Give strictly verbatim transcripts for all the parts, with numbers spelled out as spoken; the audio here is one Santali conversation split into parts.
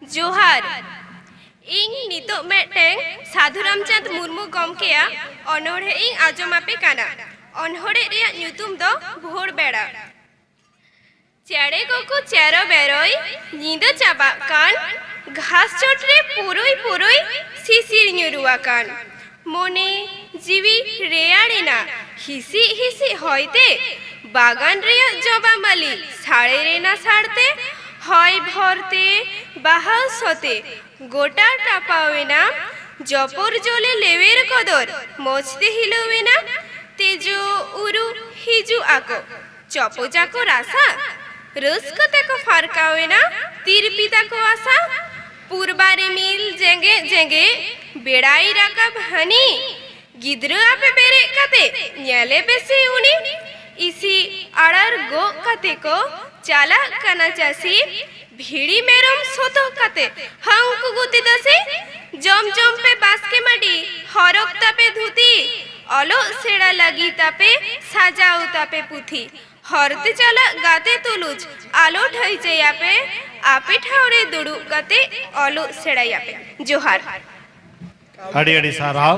ᱡᱚᱦᱟᱨ᱾ ᱤᱧ ᱱᱤᱛᱚᱜ ᱢᱤᱫᱴᱟᱝ ᱥᱟᱹᱫᱷᱩ ᱨᱟᱢᱪᱟᱸᱫᱽ ᱢᱩᱨᱢᱩ ᱜᱚᱢᱠᱮᱭᱟᱜ ᱚᱱᱚᱬᱦᱮ ᱤᱧ ᱟᱸᱡᱚᱢ ᱟᱯᱮ ᱠᱟᱱᱟ᱾ ᱚᱱᱚᱬᱦᱮ ᱨᱮᱭᱟᱜ ᱧᱩᱛᱩᱢ ᱫᱚ ᱵᱷᱳᱨ ᱵᱮᱲᱟ᱾ ᱪᱮᱬᱮ ᱠᱚᱠᱚ ᱪᱮᱨᱚ ᱵᱮᱨᱚᱭ ᱧᱤᱫᱟᱹ ᱪᱟᱵᱟᱜ ᱠᱟᱱ, ᱜᱷᱟᱥ ᱪᱚᱴ ᱨᱮ ᱯᱩᱨᱩᱭ ᱯᱩᱨᱩᱭ ᱥᱤᱥᱤᱨ ᱧᱩᱨᱩ ᱟᱠᱟᱱ᱾ ᱢᱚᱱᱮ ᱡᱤᱣᱤ ᱨᱮᱭᱟᱲ ᱮᱱᱟ ᱦᱤᱥᱤᱫ ᱦᱤᱥᱤᱫ ᱦᱚᱭ ᱛᱮ, ᱵᱟᱜᱟᱱ ᱨᱮᱭᱟᱜ ᱡᱚᱵᱟ ᱢᱟᱹᱞᱤ ᱥᱟᱲᱮᱨ ᱮᱱᱟ ᱥᱟᱲᱛᱮ, ᱦᱚᱭ ᱵᱷᱚᱨ ᱛᱮ ᱵᱟᱦᱟ ᱥᱚᱛᱮ ᱜᱚᱴᱟ ᱴᱟᱯᱟᱣ ᱮᱱᱟ, ᱡᱚᱯᱚᱨ ᱡᱚᱞᱮ ᱞᱮᱣᱮᱨ ᱠᱚᱫᱚᱨ ᱢᱚᱡᱽ ᱛᱮ ᱦᱤᱞᱟᱹᱣ ᱮᱱᱟ, ᱛᱮᱡᱳ ᱩᱨᱩ ᱦᱤᱡᱩᱜ ᱟᱠᱚ᱾ ᱪᱚᱯᱚᱡᱟᱠᱚ ᱨᱟᱥᱟ, ᱨᱟᱹᱥᱠᱟᱹ ᱛᱮᱠᱚ ᱯᱷᱟᱨᱠᱟᱣ ᱮᱱᱟ, ᱛᱤᱨᱯᱤ ᱛᱟᱠᱚ ᱟᱥᱟ᱾ ᱯᱩᱨᱵᱟ ᱨᱤᱢᱤᱞ ᱡᱮᱜᱮᱫ ᱡᱮᱜᱮᱫ, ᱵᱮᱲᱟᱭ ᱨᱟᱠᱟᱵ ᱦᱟᱹᱱᱤ᱾ ᱜᱤᱫᱽᱨᱟᱹ ᱟᱯᱮ ᱵᱮᱨᱮᱫ ᱠᱟᱛᱮ, ᱧᱮᱞᱮ ᱯᱮᱥᱮ ᱩᱱᱤ᱾ ᱤᱥᱤ ᱟᱲᱟᱨ ᱜᱚᱜ ᱠᱟᱛᱮ ᱠᱚ ᱪᱟᱞᱟᱜ ᱠᱟᱱᱟ ᱪᱟᱹᱥᱤ᱾ ᱵᱷᱤᱲᱤ ᱢᱮᱨᱚᱢ ᱥᱚᱛᱚᱜ ᱠᱟᱛᱮ, ᱦᱟᱹᱝᱠᱩ ᱜᱩᱛᱤ ᱫᱟᱥᱮ᱾ ᱡᱚᱢ ᱡᱚᱢ ᱯᱮ ᱵᱟᱥᱠᱮ ᱢᱟᱹᱰᱤ, ᱦᱚᱨᱚᱜ ᱛᱟᱯᱮ ᱫᱷᱩᱛᱤ᱾ ᱚᱞᱚᱜ ᱥᱮᱬᱟ ᱞᱟᱹᱜᱤᱫ ᱛᱟᱯᱮ, ᱥᱟᱡᱟᱣ ᱛᱟᱯᱮ ᱯᱩᱛᱷᱤ᱾ ᱦᱚᱨ ᱛᱮ ᱪᱟᱞᱟᱜ ᱜᱟᱛᱮ ᱛᱩᱞᱩᱡ ᱟᱞᱚ ᱴᱷᱟᱹᱭᱪᱟᱹᱭᱟᱯᱮ, ᱟᱯᱮ ᱴᱷᱟᱶ ᱨᱮ ᱫᱩᱲᱩᱵ ᱠᱟᱛᱮ ᱚᱞᱚᱜ ᱥᱮᱬᱟᱭᱟᱯᱮ᱾ ᱡᱚᱦᱟᱨ᱾ ᱟᱹᱰᱤ ᱟᱹᱰᱤ ᱥᱟᱨᱦᱟᱣ᱾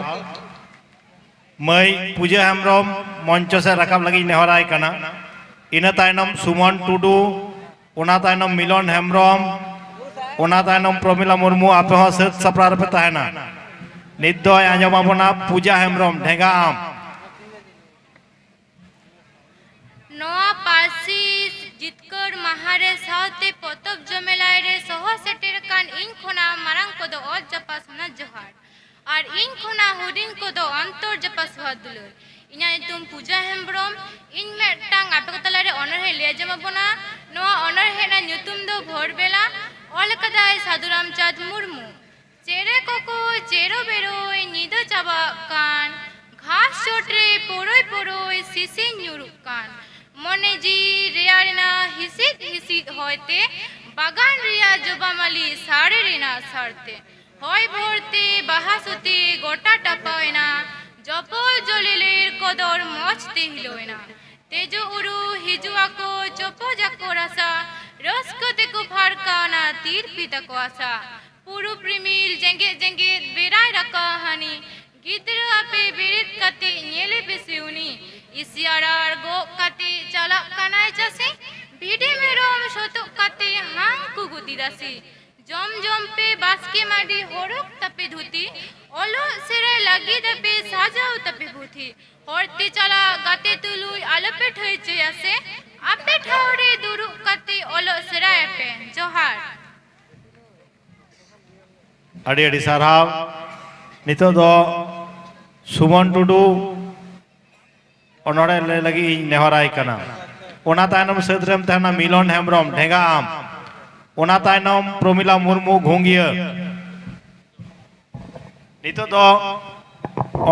ᱢᱟᱹᱭ ᱯᱩᱡᱟᱹ ᱦᱮᱢᱵᱨᱚᱢ ᱢᱚᱧᱪᱚ ᱥᱮᱫ ᱨᱟᱠᱟᱵ ᱞᱟᱹᱜᱤᱫ ᱤᱧ ᱱᱮᱦᱚᱨᱟᱭ ᱠᱟᱱᱟ᱾ ᱤᱱᱟᱹ ᱛᱟᱭᱱᱚᱢ ᱥᱩᱢᱚᱱ ᱴᱩᱰᱩ, ᱚᱱᱟ ᱛᱟᱭᱱᱚᱢ ᱢᱤᱞᱚᱱ ᱦᱮᱢᱵᱨᱚᱢ, ᱚᱱᱟ ᱛᱟᱭᱱᱚᱢ ᱯᱨᱚᱢᱤᱞᱟ ᱢᱩᱨᱢᱩ, ᱟᱯᱮ ᱦᱚᱸ ᱥᱟᱹᱛ ᱥᱟᱯᱲᱟᱣ ᱨᱮᱯᱮ ᱛᱟᱦᱮᱱᱟ᱾ ᱱᱤᱛ ᱫᱚᱭ ᱟᱸᱡᱚᱢ ᱟᱵᱚᱱᱟ ᱯᱩᱡᱟ ᱦᱮᱢᱵᱨᱚᱢ, ᱰᱷᱮᱸᱜᱟ ᱟᱢ᱾ ᱱᱚᱣᱟ ᱯᱟᱹᱨᱥᱤ ᱡᱤᱛᱠᱟᱹᱨ ᱢᱟᱦᱟ ᱨᱮ ᱥᱟᱶᱛᱮ ᱯᱚᱛᱚᱵ ᱡᱚᱢᱮᱞᱟᱭ ᱨᱮ ᱥᱚᱦᱚ ᱥᱮᱴᱮᱨ ᱟᱠᱟᱱ ᱤᱧ ᱠᱷᱚᱱᱟᱜ ᱢᱟᱨᱟᱝ ᱠᱚᱫᱚ ᱚᱛ ᱡᱟᱯᱟᱜ ᱥᱟᱱᱟ ᱡᱚᱦᱟᱨ ᱟᱨ ᱤᱧ ᱠᱷᱚᱱᱟᱜ ᱦᱩᱰᱤᱧ ᱠᱚᱫᱚ ᱚᱱᱛᱚᱨ ᱡᱟᱯᱟᱜ ᱥᱚᱦᱟ ᱫᱩᱞᱟᱹᱲ᱾ ᱤᱧᱟᱹᱜ ᱧᱩᱛᱩᱢ ᱯᱩᱡᱟ ᱦᱮᱢᱵᱨᱚᱢ᱾ ᱤᱧ ᱢᱤᱫᱴᱟᱝ ᱟᱯᱮ ᱠᱚ ᱛᱟᱞᱟᱨᱮ ᱚᱱᱚᱬᱦᱮ ᱞᱟᱹᱭ ᱟᱸᱡᱚᱢ ᱟᱵᱚᱱᱟ᱾ ᱱᱚᱣᱟ ᱚᱱᱚᱬᱦᱮ ᱨᱮᱱᱟᱜ ᱧᱩᱛᱩᱢ ᱫᱚ ᱵᱷᱳᱨ ᱵᱮᱞᱟ᱾ ᱚᱞ ᱠᱟᱫᱟᱭ ᱥᱟᱹᱫᱷᱩ ᱨᱟᱢᱪᱟᱸᱫᱽ ᱢᱩᱨᱢᱩ᱾ ᱪᱮᱬᱮ ᱠᱚᱠᱚ ᱪᱮᱨᱚ ᱵᱮᱨᱚᱭ ᱧᱤᱫᱟᱹ ᱪᱟᱵᱟᱜ ᱠᱟᱱ, ᱜᱷᱟᱥ ᱪᱚᱴ ᱨᱮ ᱯᱳᱨᱳᱭ ᱯᱳᱨᱳᱭ ᱥᱤᱥᱤᱨ ᱧᱩᱨᱩᱜ ᱠᱟᱱ, ᱢᱚᱱᱮ ᱡᱤᱣᱤ ᱨᱮᱭᱟᱲ ᱮᱱᱟ ᱦᱤᱥᱤᱫ ᱦᱤᱥᱤᱫ ᱦᱚᱭ ᱛᱮ, ᱵᱟᱜᱟᱱ ᱨᱮᱭᱟᱜ ᱡᱚᱵᱟ ᱢᱟᱹᱞᱤ ᱥᱟᱲᱮᱨ ᱮᱱᱟ ᱥᱟᱲᱛᱮ, ᱦᱚᱭ ᱵᱷᱳᱨ ᱛᱮ ᱵᱟᱦᱟ ᱥᱩᱛᱤ ᱜᱚᱴᱟ ᱴᱟᱯᱟᱣ ᱮᱱᱟ, ᱡᱚᱯᱚᱞ ᱡᱚᱞᱮ ᱞᱮᱨ ᱠᱚᱫᱚᱨ ᱢᱚᱡᱽ ᱛᱮ ᱦᱤᱞᱟᱹᱣ ᱮᱱᱟ᱾ ᱛᱮᱡᱳ ᱩᱨᱩ ᱦᱤᱡᱩᱜ ᱟᱠᱚ, ᱪᱚᱯᱚᱡ ᱟᱠᱚ ᱨᱟᱥᱟ, ᱨᱟᱹᱥᱠᱟᱹ ᱛᱮᱠᱚ ᱯᱷᱟᱨᱠᱟᱣᱱᱟ, ᱛᱤᱨᱯᱤ ᱛᱟᱠᱚ ᱟᱥᱟ᱾ ᱯᱩᱨᱩᱵ ᱨᱤᱢᱤᱞ ᱡᱮᱜᱮᱫ ᱡᱮᱜᱮᱫ ᱵᱮᱲᱟᱭ ᱨᱟᱠᱟᱵ ᱦᱟᱹᱱᱤ, ᱜᱤᱫᱽᱨᱟᱹ ᱟᱯᱮ ᱵᱮᱨᱮᱫ ᱠᱟᱛᱮ ᱧᱮᱞᱮ ᱯᱮᱥᱮ ᱩᱱᱤ, ᱤᱥᱤ ᱟᱲᱟᱨ ᱜᱚᱜ ᱠᱟᱛᱮ ᱪᱟᱞᱟᱜ ᱠᱟᱱᱟᱭ ᱪᱟᱹᱥᱤ, ᱵᱷᱤᱰᱤ ᱢᱮᱨᱚᱢ ᱥᱚᱛᱚᱜ ᱠᱟᱛᱮ ᱦᱟᱝᱠᱩ ᱜᱩᱛᱤ ᱫᱟᱥᱤ᱾ ᱡᱚᱢ ᱡᱚᱢ ᱯᱮ ᱵᱟᱥᱠᱮ ᱢᱟᱹᱰᱤ, ᱦᱚᱨᱚᱜ ᱛᱟᱯᱮ ᱫᱷᱩᱛᱤ, ᱚᱞᱚᱜ ᱥᱮᱬᱟᱭ ᱞᱟᱹᱜᱤᱫ ᱟᱯᱮ ᱥᱟᱡᱟᱣ ᱛᱟᱯᱮ ᱯᱩᱛᱷᱤ᱾ ᱦᱚᱨᱛᱮ ᱪᱟᱞᱟᱜ ᱜᱟᱛᱮ ᱛᱩᱞᱩᱡ ᱟᱞᱚᱯᱮ ᱴᱷᱟᱹᱭᱪᱟᱹᱭᱟ ᱥᱮ, ᱟᱯᱮ ᱴᱷᱟᱶ ᱨᱮ ᱫᱩᱲᱩᱵ ᱠᱟᱛᱮ ᱚᱞᱚᱜ ᱥᱮᱬᱟᱭ ᱯᱮ᱾ ᱡᱚᱦᱟᱨ᱾ ᱟᱹᱰᱤ ᱟᱹᱰᱤ ᱥᱟᱨᱦᱟᱣ᱾ ᱱᱤᱛᱚᱜ ᱫᱚ ᱥᱩᱢᱚᱱ ᱴᱩᱰᱩ ᱚᱱᱚᱬᱦᱮ ᱞᱟᱹᱭ ᱞᱟᱹᱜᱤᱫ ᱤᱧ ᱱᱮᱦᱚᱨᱟᱭ ᱠᱟᱱᱟ᱾ ᱚᱱᱟ ᱛᱟᱭᱱᱚᱢ ᱥᱟᱹᱛ ᱨᱮᱢ ᱛᱟᱦᱮᱱᱟ ᱢᱤᱞᱚᱱ ᱦᱮᱢᱵᱨᱚᱢ, ᱰᱷᱮᱸᱜᱟ ᱟᱢ᱾ ᱚᱱᱟ ᱛᱟᱭᱱᱚᱢ ᱯᱨᱚᱢᱤᱞᱟ ᱢᱩᱨᱢᱩ, ᱜᱷᱩᱸᱜᱤᱭᱟᱹ᱾ ᱱᱤᱛᱚᱜ ᱫᱚ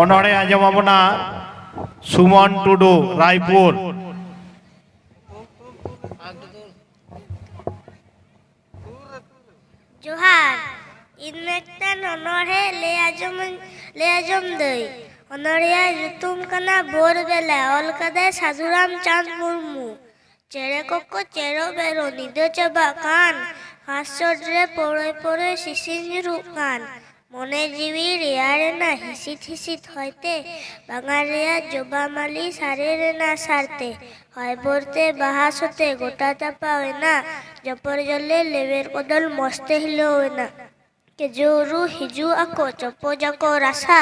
ᱚᱱᱚᱬᱦᱮ ᱟᱸᱡᱚᱢ ᱟᱵᱚᱱᱟ ᱥᱩᱢᱚᱱ ᱴᱩᱰᱩ, ᱨᱟᱭᱯᱩᱨ᱾ ᱡᱚᱦᱟᱨ᱾ ᱤᱧ ᱢᱤᱫᱴᱟᱝ ᱚᱱᱚᱬᱦᱮ ᱞᱟᱹᱭ ᱟᱸᱡᱚᱢ ᱞᱟᱹᱭ ᱟᱸᱡᱚᱢ ᱫᱟᱹᱧ᱾ ᱚᱱᱚᱬᱦᱮᱭᱟᱜ ᱧᱩᱛᱩᱢ ᱠᱟᱱᱟ ᱵᱷᱳᱨ ᱵᱮᱞᱟ᱾ ᱚᱞ ᱠᱟᱫᱟᱭ ᱥᱟᱹᱫᱷᱩᱨᱟᱢ ᱪᱟᱸᱫᱽ ᱢᱩᱨᱢᱩ᱾ ᱪᱮᱬᱮ ᱠᱚᱠᱚ ᱪᱮᱨᱚ ᱵᱮᱨᱚ, ᱧᱤᱫᱟᱹ ᱪᱟᱵᱟᱜ ᱠᱟᱱ᱾ ᱜᱷᱟᱥ ᱪᱚᱴ ᱨᱮ ᱯᱚᱲᱚᱭ ᱯᱚᱲᱚᱭ ᱥᱤᱥᱤᱨ ᱧᱩᱨᱩᱜ ᱠᱟᱱ᱾ ᱢᱚᱱᱮ ᱡᱤᱣᱤ ᱨᱮᱭᱟᱲ ᱮᱱᱟ ᱦᱤᱥᱤᱫ ᱦᱤᱥᱤᱫ ᱦᱚᱭᱛᱮ᱾ ᱵᱟᱜᱟᱱ ᱨᱮᱭᱟᱜ ᱡᱚᱵᱟ ᱢᱟᱹᱞᱤ ᱥᱟᱨᱮᱲ ᱮᱱᱟ ᱥᱟᱨᱛᱮ᱾ ᱦᱚᱭ ᱵᱷᱳᱨᱛᱮ ᱵᱟᱦᱟ ᱥᱚᱛᱮ ᱜᱚᱴᱟ ᱛᱟᱯᱟᱣ ᱮᱱᱟ᱾ ᱡᱚᱯᱚᱨ ᱡᱚᱞᱮ ᱞᱮᱣᱮᱨ ᱠᱚᱫᱚᱞ ᱢᱚᱡᱽᱛᱮ ᱦᱤᱞᱟᱹᱣ ᱮᱱᱟ᱾ ᱠᱮᱡᱩᱨᱩ ᱦᱤᱡᱩᱜ ᱟᱠᱚ ᱪᱚᱯᱚᱡ ᱟᱠᱚ ᱨᱟᱥᱟ᱾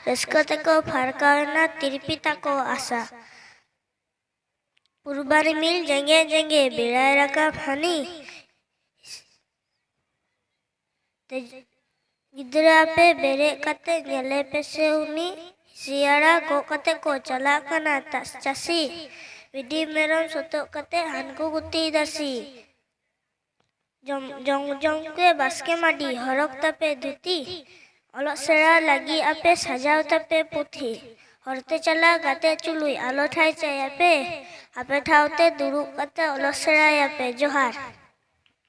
ᱨᱟᱹᱥᱠᱟᱹ ᱛᱮᱠᱚ ᱯᱷᱟᱨᱠᱟᱣ ᱮᱱᱟ ᱛᱤᱨᱯᱤ ᱛᱟᱠᱚ ᱟᱥᱟ᱾ ᱯᱩᱨᱵᱟ ᱨᱤᱢᱤᱞ ᱡᱮᱜᱮᱫ ᱡᱮᱜᱮᱫ ᱵᱮᱲᱟᱭ ᱨᱟᱠᱟᱵ ᱦᱟᱹᱱᱤ᱾ ᱛᱮ-, ᱜᱤᱫᱽᱨᱟᱹ ᱟᱯᱮ ᱵᱮᱨᱮᱫ ᱠᱟᱛᱮ ᱧᱮᱞᱮ ᱯᱮᱥᱮ ᱩᱱᱤ᱾ ᱥᱤᱭᱟᱲᱟ ᱜᱚᱜ ᱠᱟᱛᱮ ᱠᱚ ᱪᱟᱞᱟᱜ ᱠᱟᱱᱟ ᱛᱟᱥ ᱪᱟᱹᱥᱤ᱾ ᱵᱷᱤᱰᱤ ᱢᱮᱨᱚᱢ ᱥᱚᱛᱚᱜ ᱠᱟᱛᱮ ᱦᱟᱱᱠᱩ ᱜᱩᱛᱤ ᱫᱟᱥᱤ᱾ ᱡᱚᱢ ᱡᱚᱢ ᱡᱚᱢ ᱯᱮ ᱵᱟᱥᱠᱮ ᱢᱟᱹᱰᱤ, ᱦᱚᱨᱚᱜ ᱛᱟᱯᱮ ᱫᱷᱩᱛᱤ᱾ ᱚᱞᱚᱜ ᱥᱮᱬᱟ ᱞᱟᱹᱜᱤᱫ ᱟᱯᱮ ᱥᱟᱡᱟᱣ ᱛᱟᱯᱮ ᱯᱩᱛᱷᱤ᱾ ᱦᱚᱨᱛᱮ ᱪᱟᱞᱟᱜ ᱜᱟᱛᱮ ᱪᱩᱞᱩᱭ ᱟᱞᱚ ᱴᱷᱟᱭ ᱪᱟᱭᱟᱯᱮ᱾ ᱟᱯᱮ ᱴᱷᱟᱶ ᱛᱮ ᱫᱩᱲᱩᱵ ᱠᱟᱛᱮ ᱚᱞᱚᱜ ᱥᱮᱬᱟᱭᱟᱯᱮ᱾ ᱡᱚᱦᱟᱨ᱾